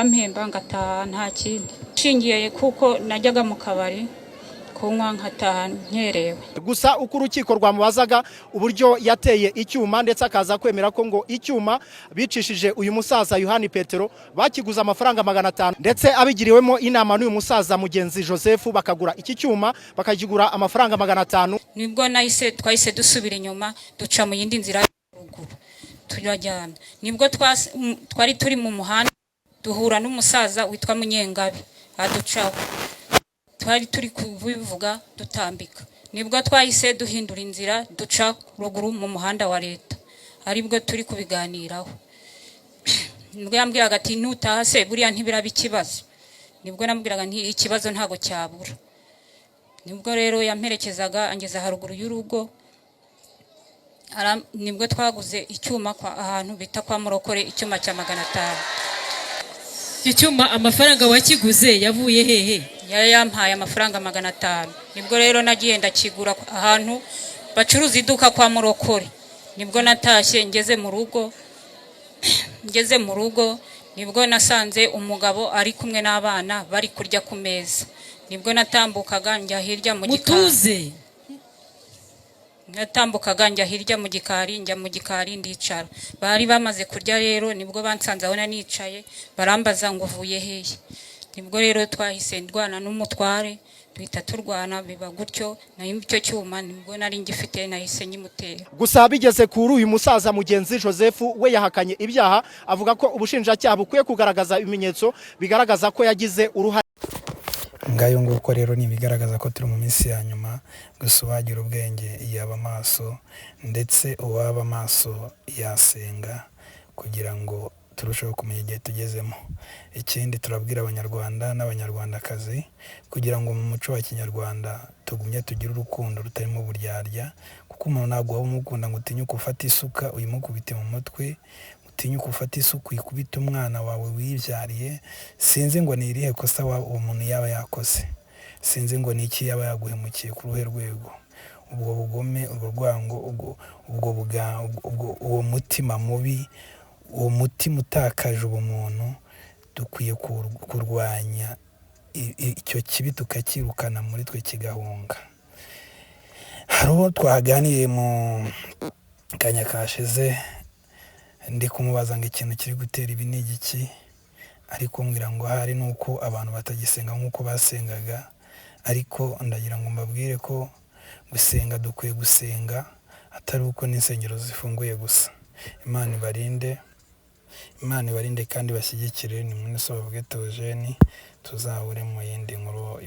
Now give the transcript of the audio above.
Bampemba ngataha, nta kindi nshingiye, kuko najyaga mu kabari kunywa nkataha nkerewe. Gusa uko urukiko rwamubazaga uburyo yateye icyuma, ndetse akaza kwemera ko ngo icyuma bicishije uyu musaza Yohani Petero bakiguze amafaranga 500, ndetse abigiriwemo inama n'uyu musaza Mugenzi Joseph, bakagura iki cyuma, bakakigura amafaranga 500. Nibwo nahise twahise dusubira inyuma, duca mu yindi nzira ruguru, turajyana. Nibwo twari turi mu muhanda, duhura n'umusaza witwa Munyengabe, aducaho. Twari turi kubivuga dutambika, nibwo twahise duhindura inzira, duca ruguru mu muhanda wa leta, aribwo turi kubiganiraho. Nibwo yambwiraga ati: "Nutaha se buriya ntibiraba ikibazo?" Nibwo namubwiraga nti: "Ikibazo ntabwo cyabura." Nibwo rero yamperekezaga angeza haruguru y'urugo. Nibwo twaguze icyuma kwa ahantu bita kwa Murokore, icyuma cya 500. Icyo cyuma amafaranga wakiguze yavuye hehe? Yari yampaye amafaranga 500. Nibwo rero nagiye ndakigura ahantu bacuruza iduka kwa Murokore. Nibwo natashye, ngeze mu rugo nibwo nasanze umugabo ari kumwe n'abana bari kurya ku meza. Nibwo natambukaga njya hirya mu gikari. Mutuze. Natambukaga njya hirya mu gikari, njya mu gikari ndicara. Bari bamaze kurya rero, nibwo bansanze aho nicaye, barambaza ngo: "Uvuye hehe?" Nibwo rero twahise ndwana n'umutware, duhita turwana, biba gutyo. Nayo icyo cyuma nibwo nari ngifite, nahise nyimutera. Gusa bigeze kuri uyu musaza Mugenzi Joseph, we yahakanye ibyaha, avuga ko ubushinjacyaha bukwiye kugaragaza ibimenyetso bigaragaza ko yagize uruhare. Ngayo nguko rero, ni ibigaragaza ko turi mu minsi ya nyuma. Gusa uwagira ubwenge yaba amaso, ndetse uwaba amaso yasenga kugira ngo turusheho kumenya igihe tugezemo. Ikindi turabwira Abanyarwanda n'Abanyarwandakazi kugira ngo mu muco wa kinyarwanda tugumye tugire urukundo rutarimo uburyarya, kuko umuntu ntabwo waba umukunda ngo utinyuke ufate isuka uyimukubite mu mutwe, utinyuke ufate isuka uyikubite umwana wawe wibyariye. Sinzi ngo ni irihe kosa uwo muntu yaba yakoze, sinzi ngo ni iki yaba yaguhemukiye, ku ruhe rwego. Ubwo bugome, urwo rwango, uwo mutima mubi, uwo mutima utakaje ubumuntu, dukwiye kurwanya icyo kibi, tukakirukana muri twe kigahunga. Hari uwo twaganiriye mu kanya kashize, ndi kumubaza ngo ikintu kiri gutera ibi ni igiki, ariko mbwira ngo ahari ni uko abantu batagisenga nk'uko basengaga. Ariko ndagira ngo mbabwire ko gusenga dukwiye gusenga atari uko n'insengero zifunguye gusa. Imana ibarinde, Imana ibarinde kandi bashyigikire. Ni mwene so bavuge Theogene. Tuzahure mu yindi nkuru.